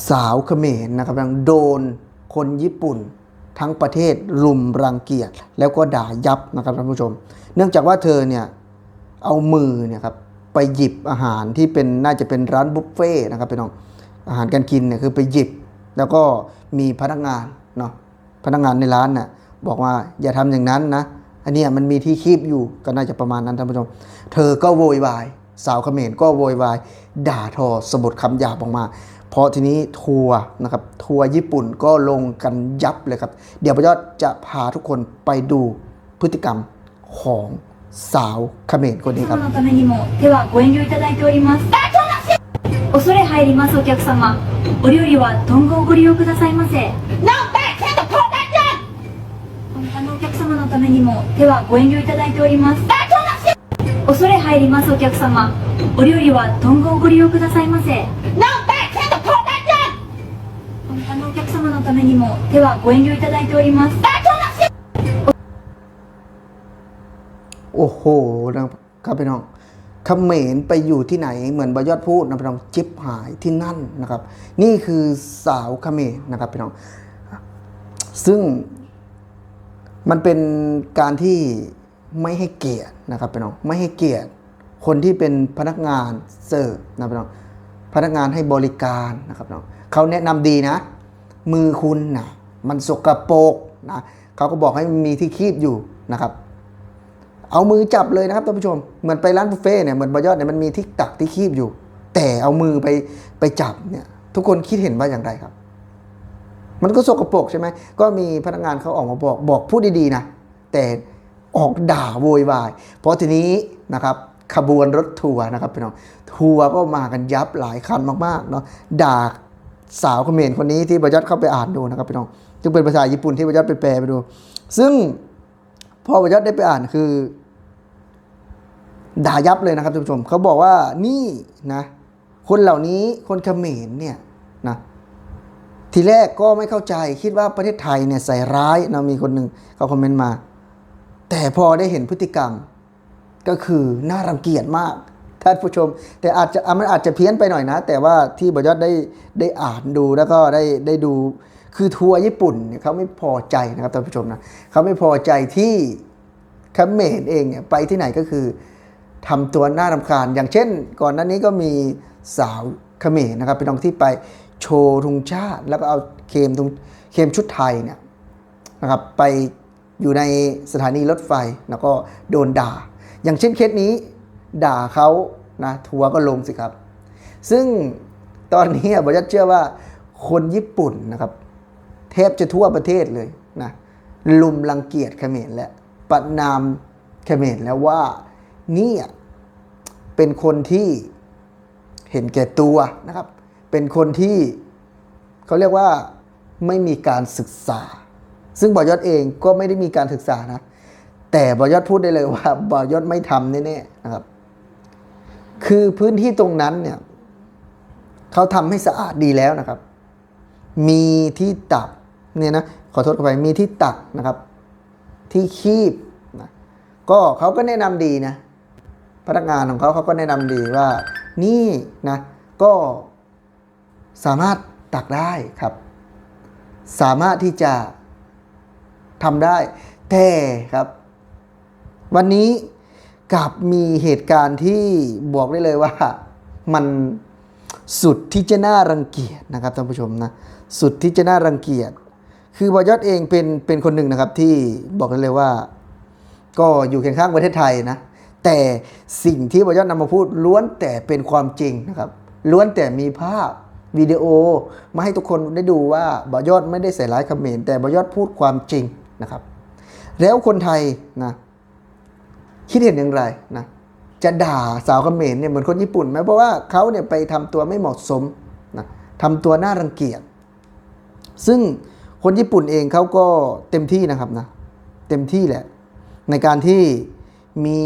ສາວຂະເໝນ นะครับ ໂດນຄົນຍີ່ປຸ່ນທັງປະເທດລຸມລັງກຽດ ແລ້ວກໍດ່າຍັບ นะครับ ທ່ານຜູ້ຊົມ. ເນື່ອງຈາກວ່າເທີເນີ້ຍ ເອົາມືເນີ້ຍຄັບ ໄປຫຍິບອາຫານທີ່ເປັນ ໜ້າຈະເປັນຮ້ານບຸບເຟ ນະຄັບ ພີ່ນ້ອງ. ອາຫານການກິນເນີ້ຍ ຄືໄປຫຍິບ ແລ້ວກໍມີພະນັກງານເນາະ ພະນັກງານໃນຮ້ານນະ ບອກວ່າ ຢ່າທຳຢ່າງນັ້ນນະ ອັນເນີ້ຍມັນມີທີ່ຄີບຢູ່ ກໍໜ້າຈະປະມານນັ້ນ ທ່ານຜູ້ຊົມ. ເທີກໍໂວຍວາຍ ສາວຂະເໝນກໍໂວຍວາຍ ດ່າທໍ່ສະບົດຄຳຫຍາບອອກມາ. ເພາະທີນີ້ທົວນະຄັບ ທົວຍີ່ປຸ່ນກໍລົງກັນຍັບເລີຍຄັບ. ດຽວບ່າວຍອດຈະພາທຸກຄົນໄປດູພຶດຕິກຳຂອງສາວຂະເໝນຄົນນີ້ຄັບ. お客様のためにも手はご遠慮いただいております。恐れ入ります、お客様。お料理はどんどんご利用くださいませ。 No back to the production! 他のお客様のためにも手はご遠慮いただいております。恐れ入ります、お客様。お料理はどんどんご利用くださいませ。 No back to the production! 他のお客様のためにも手はご遠慮いただいております。 ໂອ້ໂຫ ນະຄັບພີ່ນ້ອງ ຂະເໝນໄປຢູ່ທີ່ໃດ ເໝືອນບ່າວຍອດພູດນະພີ່ນ້ອງ ຈິບຫາຍທີ່ນັ້ນນະຄັບ. ນີ້ຄືສາວຂະເໝນນະຄັບພີ່ນ້ອງ ຊຶ່ງມັນເປັນການທີ່ ໄມ່ໃຫ້ກຽດນະຄັບພີ່ນ້ອງ ໄມ່ໃຫ້ກຽດຄົນທີ່ເປັນພະນັກງານເສີບນະພີ່ນ້ອງ ພະນັກງານໃຫ້ບໍລິການນະຄັບພີ່ນ້ອງ. ເຂົາແນະນຳດີນະ ມືຄຸນນະ ມັນສົກກະປົກນະ ເຂົາກໍບອກໃຫ້ມີທີ່ຄີບຢູ່ນະຄັບ. ເອົາມືຈັບເລີຍນະຄັບທ່ານຜູ້ຊົມ ເໝືອນໄປຮ້ານບຸບເຟເນີ້ຍ ເໝືອນບ່າວຍອດເນີ້ຍ ມັນມີທີ່ຕັກທີ່ຄີບຢູ່ ແຕ່ເອົາມືໄປ ໄປຈັບເນີ້ຍ ທຸກຄົນຄິດເຫັນວ່າຢ່າງໃດຄັບ? ມັນກໍສົກກະປົກໃຊ່ໄໝ? ກໍມີພະນັກງານເຂົາອອກມາບອກ ບອກຜູ້ດີໆນະ ແຕ່ ອອກດ່າໂວຍວາຍ. ເພາະທີນີ້ນະຄັບ ຂະບວນລົດທົວນະຄັບພີ່ນ້ອງ ທົວກໍມາກັນຍັບຫຼາຍຄັນມາກໆເນາະ ດ່າສາວຂະເໝນຄົນນີ້ ທີ່ບ່າວຍອດເຂົ້າໄປອ່ານດູນະຄັບພີ່ນ້ອງ ຊຶ່ງເປັນພາສາຍີ່ປຸ່ນ ທີ່ບ່າວຍອດໄປແປໄປດູ ຊຶ່ງພໍບ່າວຍອດໄດ້ໄປອ່ານ ຄື ດ່າຍັບເລີຍນະຄັບທ່ານຜູ້ຊົມ. ເຂົາບອກວ່າ ນີ້ນະ ຄົນເຫຼົ່ານີ້ ຄົນຂະເໝນເນີ້ຍນະ ທີແລກກໍໄມ່ເຂົ້າໃຈ ຄິດວ່າປະເທດໄທເນີ້ຍໃສ່ຮ້າຍເນາະ ມີຄົນໜຶ່ງເຂົາຄອມເມັນມາ ແຕ່ພໍໄດ້ເຫັນພຶດຕິກຳ ກໍຄືໜ້າລັງກຽດມາກທ່ານຜູ້ຊົມ. ແຕ່ອາດຈະ ອາ ມັນອາດຈະພຽນໄປໜ້ອຍນະ ແຕ່ວ່າທີ່ບ່າວຍອດໄດ້ ໄດ້ອ່ານດູ ແລ້ວກໍໄດ້ ໄດ້ດູ ຄືທົວຍີ່ປຸ່ນເຂົາໄມ່ພໍໃຈນະຄັບທ່ານຜູ້ຊົມນະ ເຂົາໄມ່ພໍໃຈທີ່ ຂະເໝນເອງເນຍ ໄປທີ່ໃດກໍຄືທຳຕົວໜ້າລຳຄານ. ຢ່າງເຊັ່ນ ກ່ອນໜ້ານີ້ກໍມີສາວຂະເໝນນະຄັບ ພີ່ນ້ອງ ທີ່ໄປໂຊທຸງຊາດ ແລ້ວກໍເອົາເຄມທຸງ ເຄມຊຸດໄທເນຍນະຄັບ ໄປຢູ່ໃນສະຖານີລົດໄຟ ແລ້ວກໍໂດນດ່າ. ຢ່າງເຊັ່ນເຄສນີ້ ດ່າເຂົານະ ທົວກໍລົງຊິຄັບ. ຊຶ່ງຕອນນີ້ບ່າວຍອດເຊື່ອວ່າຄົນຍີ່ປຸ່ນນະຄັບ ແທບຈະທົ່ວປະເທດເລີຍນະ ລຸມລັງກຽດຂະເໝນ ແລະ ປະນາມຂະເໝນແລ້ວວ່າ ນີ້ເປັນຄົນທີ່ເຫັນແກ່ຕົວນະຄັບ ເປັນຄົນທີ່ ເຂົາລຽກວ່າ ໄມ່ມີການສຶກສາ. ຊຶ່ງບ່າວຍອດເອງກໍໄມ່ໄດ້ມີການສຶກສານະ ແຕ່ບ່າວຍອດພູດໄດ້ເລີຍວ່າ ບ່າວຍອດໄມ່ທຳແນ່ໆນະຄັບ. ຄືພື້ນທີ່ຕົງນັ້ນເນຍ ເຂົາທຳໃຫ້ສະອາດດີແລ້ວນະຄັບ ມີທີ່ຕັກ ນີ້ນະ ຂໍໂທດ ຂໍອະໄພ ມີທີ່ຕັກນະຄັບ ທີ່ຄີບນະ ກໍເຂົາກໍແນະນຳດີນະ ພະນັກງານຂອງເຂົາ ເຂົາກໍແນະນຳດີວ່າ ນີ້ນະ ກໍສາມາດຕັກໄດ້ຄັບ ສາມາດທີ່ຈະທຳໄດ້ ແຕ່ຄັບ ວັນນີ້ກັບມີເຫດການທີ່ບອກໄດ້ເລີຍວ່າ ມັນສຸດທີ່ຈະໜ້າລັງກຽດນະຄັບທ່ານຜູ້ຊົມນະ ສຸດທີ່ຈະໜ້າລັງກຽດ. ຄືບ່າວຍອດເອງເປັນ ເປັນຄົນໜຶ່ງນະຄັບ ທີ່ບອກໄດ້ເລີຍວ່າ ກໍຢູ່ຄຽງຂ້າງປະເທດໄທນະ ແຕ່ສິ່ງທີ່ບ່າວຍອດນຳມາພູດລ້ວນແຕ່ເປັນຄວາມຈິງນະຄັບ ລ້ວນແຕ່ມີພາບວິດີໂອມາໃຫ້ທຸກຄົນໄດ້ດູວ່າ ບ່າວຍອດໄມ່ໄດ້ໃສ່ຮ້າຍຂະເໝນ ແຕ່ບ່າວຍອດພູດຄວາມຈິງນະຄັບ. ແລ້ວຄົນໄທນະ ຄິດເຫັນຢ່າງໃດນະ ຈະດ່າສາວຂະເໝນເນຍເໝືອນຄົນຍີ່ປຸ່ນໄໝ? ເພາະວ່າເຂົາເນຍໄປທຳຕົວໄມ່ເໝາະສົມນະ ທຳຕົວໜ້າລັງກຽດ. ຊຶ່ງຄົນຍີ່ປຸ່ນເອງເຂົາກໍເຕັມທີ່ນະຄັບນະ ເຕັມທີ່ແຫຼະ ໃນການທີ່ມີ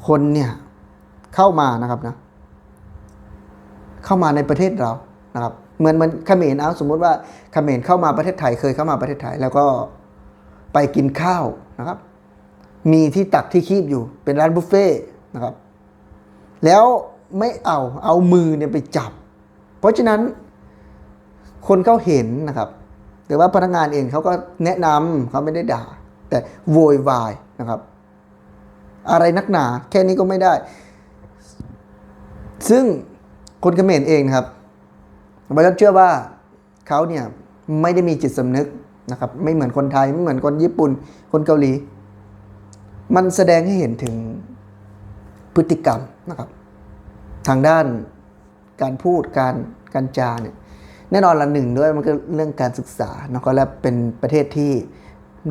ຄົນເນຍເຂົ້າມານະຄັບນະ ເຂົ້າມາໃນປະເທດລາວນະຄັບ ເໝືອນ ເໝືອນຂະເໝນ ເອົາ ສົມມຸດວ່າຂະເໝນເຂົ້າມາປະເທດໄທ ເຄີຍເຂົ້າມາປະເທດໄທ ແລ້ວກໍໄປກິນຂ້າວນະຄັບ ມີທີ່ຕັກທີ່ຄີບຢູ່ ເປັນຮ້ານບຸບເຟນະຄັບ ແລ້ວໄມ່ເອົາ ເອົາມືເນຍໄປຈັບ. ເພາະສະນັ້ນ คนเขาเห็นนะครับ หรือว่าพนักงานเองเขาก็แนะนำ เขาไม่ได้ด่า แต่โวยวายนะครับ อะไรนักหนา แค่นี้ก็ไม่ได้ ซึ่งคนเขมรเองนะครับ ผมเชื่อว่าเขาเนี่ยไม่ได้มีจิตสำนึกนะครับ ไม่เหมือนคนไทย ไม่เหมือนคนญี่ปุ่น คนเกาหลี มันแสดงให้เห็นถึงพฤติกรรมนะครับ ทางด้านการพูด การ การจาเนี่ย แน่นอนละ หนึ่งด้วย มันก็เรื่องการศึกษาเนาะ ก็และเป็นประเทศที่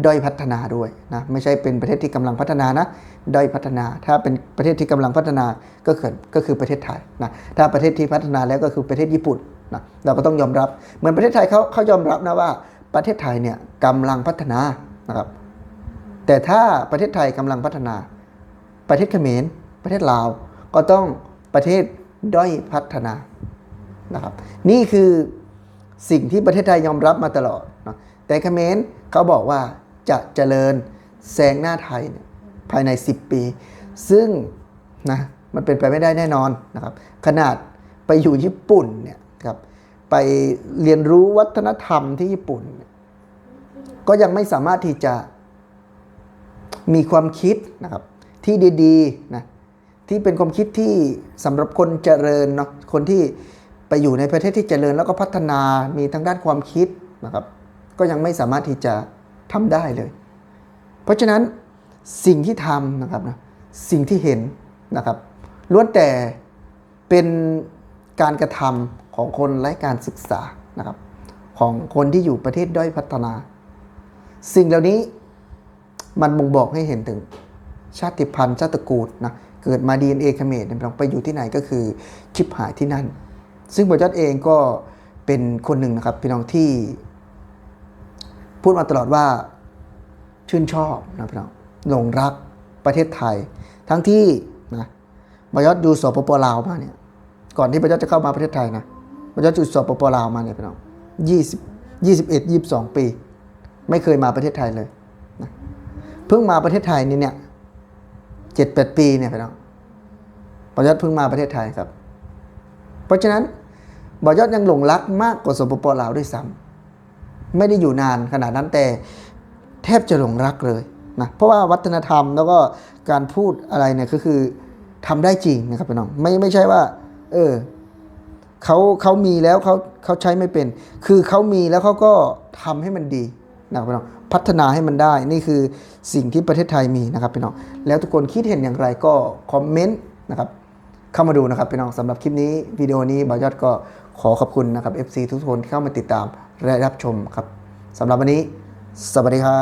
ด้อยพัฒนาด้วยนะ ไม่ใช่เป็นประเทศที่กำลังพัฒนานะ ด้อยพัฒนา ถ้าเป็นประเทศที่กำลังพัฒนา ก็คือ ก็คือประเทศไทยนะ ถ้าประเทศที่พัฒนาแล้วก็คือประเทศญี่ปุ่นนะ เราก็ต้องยอมรับ เหมือนประเทศไทยเขา เขายอมรับนะว่าประเทศไทยเนี่ยกำลังพัฒนานะครับ แต่ถ้าประเทศไทยกำลังพัฒนา ประเทศเขมร ประเทศลาว ก็ต้องประเทศด้อยพัฒนานะครับ นี่คือสิ่งที่ประเทศไทยยอมรับมาตลอดเนาะ แต่เขมรเขาบอกว่าจะเจริญแซงหน้าไทยเนี่ยภายในสิบปี ซึ่งนะ มันเป็นไปไม่ได้แน่นอนนะครับ ขนาดไปอยู่ญี่ปุ่นเนี่ยครับ ไปเรียนรู้วัฒนธรรมที่ญี่ปุ่นเนี่ย ก็ยังไม่สามารถที่จะมีความคิดนะครับ ที่ดีๆ นะ ที่เป็นความคิดที่สำหรับคนเจริญเนาะ คนที่ไปอยู่ในประเทศที่เจริญแล้วก็พัฒนา มีทางด้านความคิดนะครับ ก็ยังไม่สามารถที่จะทำได้เลย เพราะฉะนั้นสิ่งที่ทำนะครับนะ สิ่งที่เห็นนะครับ ล้วนแต่เป็นการกระทำของคนไร้การศึกษานะครับ ของคนที่อยู่ประเทศด้อยพัฒนา สิ่งเหล่านี้มันบ่งบอกให้เห็นถึงชาติพันธุ์ ชาติตระกูลนะ เกิดมา ดีเอ็นเอ เขมรเนี่ย ไปอยู่ที่ไหนก็คือชิบหายที่นั่น ซึ่งบ่าวยอดเองก็เป็นคนหนึ่งนะครับ พี่น้อง ที่พูดมาตลอดว่าชื่นชอบนะพี่น้อง หลงรักประเทศไทย ทั้งที่นะ บ่าวยอดอยู่ สปป ลาว มาเนี่ย ก่อนที่บ่าวยอดจะเข้ามาประเทศไทยนะ บ่าวยอดอยู่ สปป ลาว มาเนี่ยพี่น้อง ยี่สิบ ยี่สิบเอ็ด ยี่สิบสอง ปี ไม่เคยมาประเทศไทยเลยนะ เพิ่งมาประเทศไทยนี่เนี่ย เจ็ดแปด ปีเนี่ยพี่น้อง บ่าวยอดเพิ่งมาประเทศไทยครับ เพราะฉะนั้นบ่าวยอดยังหลงรักมากกว่า สปป ลาว ด้วยซ้ำ ไม่ได้อยู่นานขนาดนั้น แต่แทบจะหลงรักเลยนะ เพราะว่าวัฒนธรรมแล้วก็การพูดอะไรเนี่ย ก็คือทำได้จริงนะครับพี่น้อง ไม่ ไม่ใช่ว่า เออ เขา เขามีแล้วเขา เขาใช้ไม่เป็น คือเขามีแล้วเขาก็ทำให้มันดีนะครับพี่น้อง พัฒนาให้มันได้ นี่คือสิ่งที่ประเทศไทยมีนะครับพี่น้อง แล้วทุกคนคิดเห็นอย่างไรก็คอมเมนต์นะครับ เข้ามาดูนะครับพี่น้อง สำหรับคลิปนี้ วิดีโอนี้ บ่าวยอดก็ขอขอบคุณนะครับ เอฟซี ทุกคนที่เข้ามาติดตามและรับชมครับ สำหรับวันนี้ สวัสดีครับ